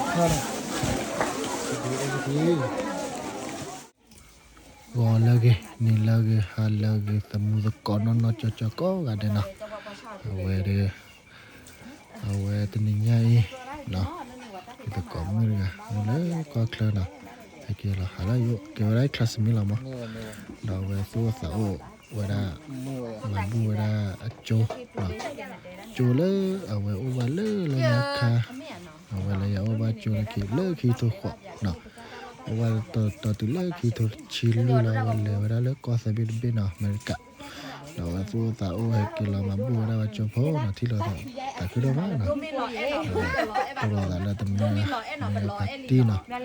ဂီၤလၢအဂ့ၤ နံၤလၢအဂ့ၤ ဟါလၢအဂ့ၤ သမူသကိးနီၢ်နီၢ်ကၠီကၠီကိးဂၤဒဲးနီၤ, အဝဲဒီး အဝဲတနံၤညါအံၤ ယသကိးမုၣ်တဂၤ မ့ၢ်လၢကီၢ်ချၢနီၤ, ဟဲက့ၤလီၤဟးလၢယအိၣ် ကဲဝဲဒၣ် classmate လီၤမး, ဒီးအဝဲသူၣ်အိၣ်သးအိၣ်ဝဲဒၣ် မၤဘူၣ်ဝဲဒၣ်အကၠိ ကၠိလၢအဝဲအိၣ်ဘၣ်လၢလၢညါခါ, အဝဲလၢယအိၣ်ဘၣ်ကၠိလၢခံ လၢခံကထိဃိးနီၤ, အိၣ်ဘၣ်တီတီတုၤလၢခံကထိတဆံလွံၢ်လီၤ, အဝဲလဲၤဝဲဒၣ်လၢကီၢ်သၢဘ့ၣ်တဘ့ၣ်နီၤ အမဲရကၤ, ဒီးအဝဲသူၣ်အိၣ်သးအိၣ်ဟဲက့ၤလီၤမၤဘူၣ်ဝဲဒၣ်ပှၤကၠိဖိနီၤ, ထံၣ်လိာ်သး သးခုဒိၣ်မးနီၤ, ဒီး တိၢ်လိာ်သးလၢတမံၤ မံၤဖါတံၢ်နီၤ, အကစၢ်လၢ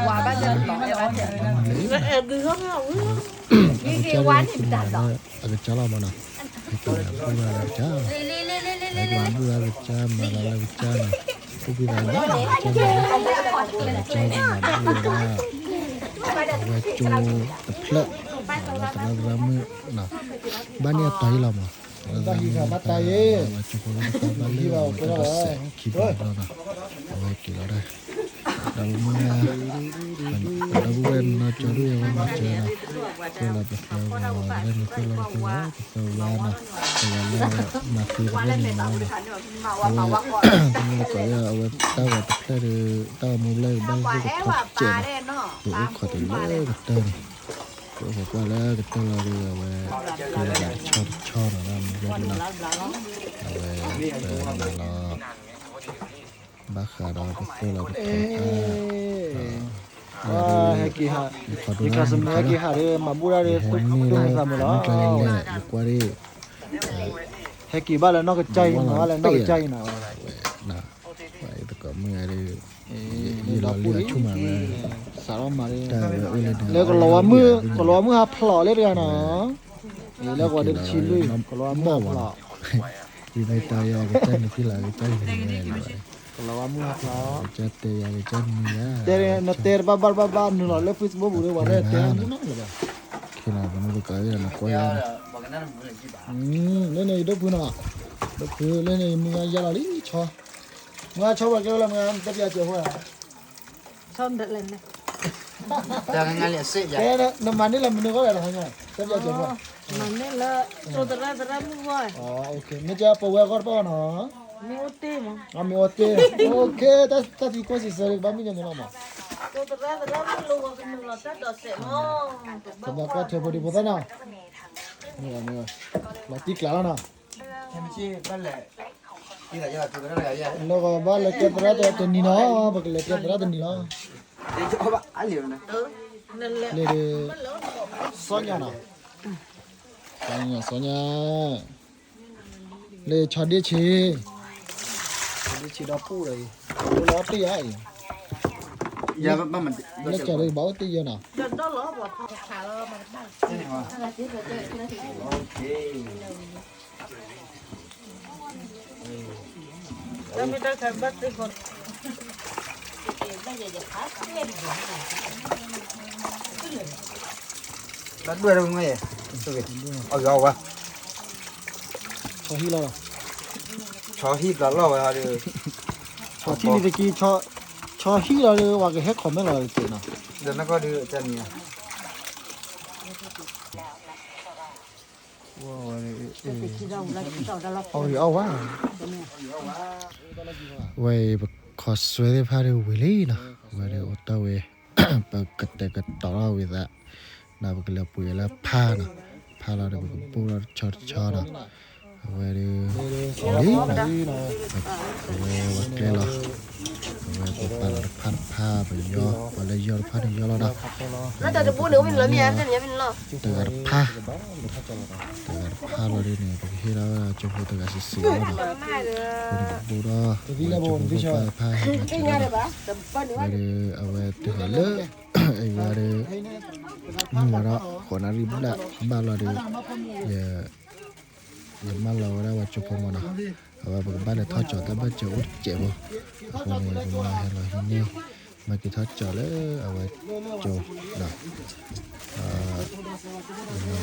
အကစၢ်လီၤမးနီၤ, ဟဲက့ၤမၤဘူၣ်ဝဲဒၣ်လၢကစၢ်, ဟဲက့ၤမၤဘူၣ်ဝဲဒၣ်လၢကစၢ်နီၤ, သူၣ်ဖှံသးညီနီၤ, ကစၢ်န့ၣ် ကစၢ်မၤဘူၣ်ဝဲဒၣ် အဝဲကၠိတဖျၢၣ် လၢသရၣ်သရၣ်မုၣ်နီၤ, ဘၣ်န့ၢ်အတီၤအံၤလီၤမး, သရၣ်သရၣ်မုၣ်တဖၣ် အဝဲကၠိဖိသ့ၣ်တဖၣ်ဘၣ်လၢအဝဲတၢ်ဒီးစဲးခံဘျီလီၤနီၤ, အဝဲက့ၤလီၤဒၣ် ဒီးမုၢ် ဒီပုၢ်ဝဲၢ်နီၢ်ကၠီဒိၣ်ယဲဝဲမၤစၢၤနီၤ, သိၣ်လီၤပသၢဝါ သရၣ်န့ၣ်သိၣ်လီၤပသၢဝါ ပသၢဝါနီၤ, တဂၤလၢမၤသ့သရၣ်န့ၣ်မၤနီၤ, အဝဲ တမုၢ်လၢကီးယဲ အဝဲတၢ်ဂီၤတဖျၢၣ်ဒီး တၢ်ဂီၤမူဘျဲၣ်ကဘၣ်လၢကထီၣ်စဲးနီၤ, ယအိၣ်ခိးတုၤလၢကတၢၢ်န့ၣ်, ယအိၣ်ခိးကွၢ်လၢကတၢၢ်လီၤဒီး အဝဲ ကဲလီၤသးတဆီတဆီနီၤ မူဘျဲၣ်ဒၣ်နီၤ, အဝဲ ပမၤလီၤ ဘၣ်ဃးဒီးပသၢလီၤပထီၣ်တၢ်, ဟဲက့ၤဟး, ယခါစမ့ၢ်ဟဲက့ၤဟးဒီး မၤဘူၣ်ဒၣ်ဒီး သူၣ်မုာ်သးမုာ်လီၤ, ယကွၢ်ဒ် ဟဲက့ၤဘၣ်လၢနီၢ်ကစၢ်အံၤနီၤ, ဘၣ်လၢနီၢ်ကစၢ်အံၤနီၤ, ယသကိးမုၣ်ဂၤဒီး ယလီၤလံအဆူၣ်မးဝဲ, စးထီၣ်မၤလံ, လၢကလီၤဝါမုၣ်, ကလီၤဝါမုၣ်ဟးဖျိးလၢတဂၤနီၤ, လၢကဝီၤဒီးတဆံလွံၢ် ကလီၤဝါမုၣ်ဟးဖျိး ယမ့ၢ်တဲယၤကစၢ်နံၤဖံလီၤ ကစၢ်နံၤဝဲလီၤ, ကလီၤဝါမုၣ်ဟးဖျိး, ကစၢ်တဲယၤကစၢ်နံၤယၤ, တဲနတဲတဘၣ်ဘၣ်တဘၣ်ဘၣ်နုာ်လီၤလၢ Facebook ပူၤဒီး ပှၤလၢတဲမူနီၤလၢၤဘၣ်, ခဲလၢာ်နမုၢ်တကးယၤနကွၢ်ယၤနီၤ, လၢန့ၣ်ယဒိၣ်ဖုနီၤ, ဒိၣ်ဖုလၢန့ၣ်ယမုၢ်ဂၤယၤလီၤလံဆီ, မုၢ်ဂၤဆီပှၤကဲလၢမုၢ်ဂၤ တပျၢ်စၢၤဃိ, နမၤန့ၢ်လၢမနုၤဂီၢ်လဲၣ်တဟါညါ, တပျၢ်စၢၤဃိ, မၤန့ၢ်လၢ ကၠိသရၣ်သရၣ်မုၣ်ဂီၢ်, မ့ၢ်ကပဝဲဂီၢ်တပၢ်နီၤ, မ့ၢ်အိၣ်တ့ၢ်မး, မ့ၢ်အိၣ်တ့ၢ်, ကဲတၢ်သံကွၢ်စံးဆၢဘၣ်မုၢ်ညီနုၤလီၤမး, ကၠိသရၣ်သရၣ်မုၣ်လၢဝီၤကနုာ်လီၤတၢ်ဒီးစဲး, ကဘၣ်ကွၢ်ထွဲဖိဒံဖိသၣ်နီၤ, လီၤတံၢ်ကျးလီၤနီၤ, လၢကဘၣ်လဲၤကဲသရၣ်တနံၤနီၤ, ပကလဲၤကဲသရၣ်တနံၤလီၤ, လၢ စီညါနီၤ, စီညါ, စီညါ, လၢဆီဒ့ၣ်ဆံး, ဆီဒ့ၣ်ဆံးဒီပုၢ်ဒီးအံၤ, လၢအီၣ်တ့ၢ်ယၤအံၤ, လၢကၠီၤလၢဘၣ်အိၣ်တ့ၢ်ယဲနီၤ, ဘၣ်ဒွဲၣ်လၢမုၢ်, အီၣ်ယီၤဝဲ, ဆီဟံၣ်လီၤ, ဆီဟံၣ်ပျးလီၢ်ဝဲဒီး, ဆီထံၣ်န့ၣ်တက့ၢ်, ဆီဟံၣ်လီၤဒီး ပှၤကဟဲ comment လီၤတက့ၢ်နီၤ, ဒီးနကီၢ်ဒုးတၢ်မံၤဧါ အီၣ်ဝဲ, ဝဲအံၤပခီၣ်ဆွဲသ့ၣ်တဖၣ်ဒီးဝံၤလံနီၤ, ဝဲဒီးအိၣ်တ့ၢ်ဝဲ, ပကတဲာ်ကတီၤထီၣ်ဝံၤသး, ဒီးပကလဲၤပှ့ၤလၢဖါနီၤ, ဖါလီၤဒီးပကဘူၣ်ထီၣ်တဆီတဆီနီၤ, အဝဲဒီး, လံ, အဝဲဝဲကျဲလီၤ, အဝဲပပာ်လီၤတဖၣ်တဖၣ်ပယီၤ, ပှၤလၢယီၤတဖၣ်န့ၣ်ယီၤလီၤနီၤ, တဂၤတဖၣ်, တဂၤတဖၣ်လီၤဒ်န့ၣ် ပကဟ့ၣ်လီၤဝဲဒၣ်ကၠိဖိတဂၤစံးစံးလီၤနီၤ, အဃိန့ၣ်ပဘူၣ်ထီၣ်, ပှၤလၢကၠိဖိသၣ်တဖၣ်ဟဲမၤစၢၤလီၤနီၤ, ဝဲဒီးအဝဲတုၤလီၤလၢ, အဝဲဒီး, မုၢ်ဝါထီၣ် ဃိးနၣ်ရံၣ်ဘျဲၣ်ဘၣ်လီၤဒီး, ယ ယမၢလီၤဝဲဒၣ်ပှၤကၠိဖိမးနီၤ, အဝဲပကဘၣ်လဲၤထီၣ်ကၠီၤတၢ်ဘၢၣ်စၢၤအိၣ်တစဲးဖိ, အဃိန့ၣ် ပမၤဟဲလီၤဟံးန့ၢ်, မၤက့ၤထီၣ်ကၠီၤလၢအဝဲကၠိ, ယမၤလီၤ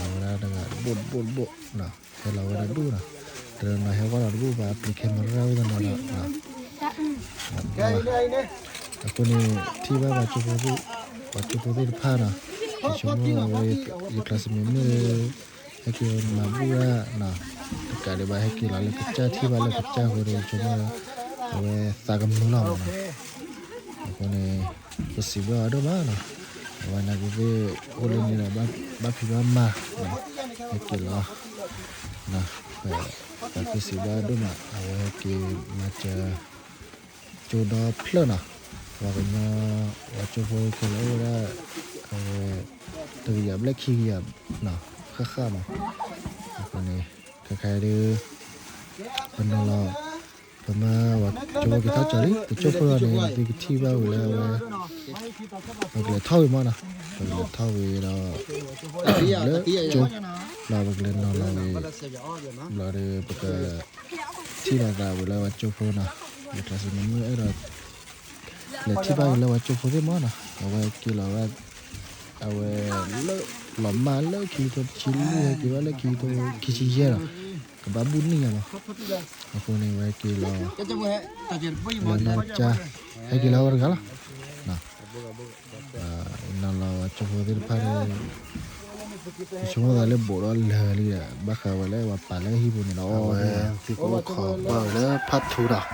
ဝဲဒၣ်တဂၤတဘိၣ်တဘိၣ်တဘိၣ်, ဟဲလီၤဝဲဒၣ်ဒူၣ်နီၤ, တနီၤဟဲဝဲလီၤတဘူၣ်ဘၣ် အပျံၤ camera ဝဲတနီၤနီၤ, အဃိန့ၣ် ထံၣ်ဘၣ်ပှၤကၠိဖိသ့ၣ်, ပှၤကၠိဖိသ့ၣ်တဖၣ်နီၤ, ယဆိကမိၣ်အဝဲ ယကျါစမံးမုၣ် ဟဲက့ၤမၤဘူၣ်ဒၣ်, တကးဒံးဘၣ် ဟဲက့ၤလီၤလၢကစၢ် ထံၣ်ဘၣ်လၢကစၢ်အဃိန့ၣ် ယဆိကမိၣ် အဝဲသးကမုာ်လီၤမးနီၤ. အဃိန့ၣ် ပစံးဘျုးအီၤဒိၣ်မးနီၤ, အဝဲနာ်က့သ့ၣ် အိၣ်လၢန့ၣ်ဒီး ဘၣ်ဖံးဘၣ်မၤ ဟဲက့ၤလီၤ, ပသးခုစံးဘျုးအီၤဒိၣ်မး, အဝဲဟဲက့ၤမၤစၢၤ ကၠိဒီဖျၢၣ်နီၤ, ပှၤကညီ ပှၤကၠိဖိခဲလၢာ်အိၣ်ဝဲဒၣ် အဝဲ တကယၤဘျဲၣ်ခံကယၤနီၤ, ဃၣ်ဃၣ်မး, အဃိန့ၣ် ခဲခါအံၤဒုး ပနီၤလီၤ, ပမၢပှၤကၠိဖိက့ၤထီၣ်ကၠီၤလံ, ပကၠိဖိလီၤန့ၣ် သုကထံၣ်ဘၣ်ဝံၤလၢအဝဲ ပကလဲၤထီၣ်ဝံၤမးနီၤ, ပကလဲၤထီၣ်ဝံၤဒီး လၢကၠိ လီၤ ပကလဲၤနီၤလီၤဝံၤ လီၤဒီး ပက ထံၣ်လိာ်သးဝံၤလၢပှၤကၠိဖိနီၤ, ယကျါစံးမ့ၢ်အဲၣ်ဒိး လဲၤထံၣ်ဘၣ်က့ၤလၢပှၤကၠိဖိသ့ၣ်မးနီၤ, အဝဲက့ၤလီၤဝဲ အဝဲ လၢ လီၤမၢ်လၢခံကထိတဆံလွံၢ် ဟဲက့ၤဘၣ်လၢခံကထိခံဆံယဲၢ်နီၤ, ကဘၣ်ဘူၣ်နံၣ်ညါမး, အဃိန့ၣ် အဝဲက့ၤလီၤ လၢနီၢ်ကစၢ် ဟဲက့ၤလီၤဝဲတဂၤလီၤ. နီၤလီၤပှၤကၠိဖိသ့ၣ်တဖၣ်န့ၣ် ဆိကမိၣ်သးလၢဘူးဒီးလၢာ်လံဒီး ဘၣ်ဃးဝဲလၢပှၤပာ်လၢဟံၣ်ပူၤန့ၣ်ဒီး အဝဲသုကအိၣ်ခိးကွၢ်ဝဲလၢဖးထူဒီး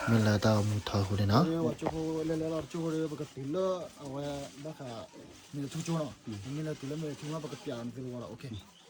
မ့ၢ်လၢတၢ်အိၣ်မူထီအဃိန့ၣ်နီၤ, ပကတုၤလၢအဝဲဘၣ်ဃး မ့ၢ်လၢထူကၠိနီၤ, မ့ၢ်လၢတုၤလၢမ့ၢ်လၢထူကၠိ ပကပျးနသုလဝီဒီး OK.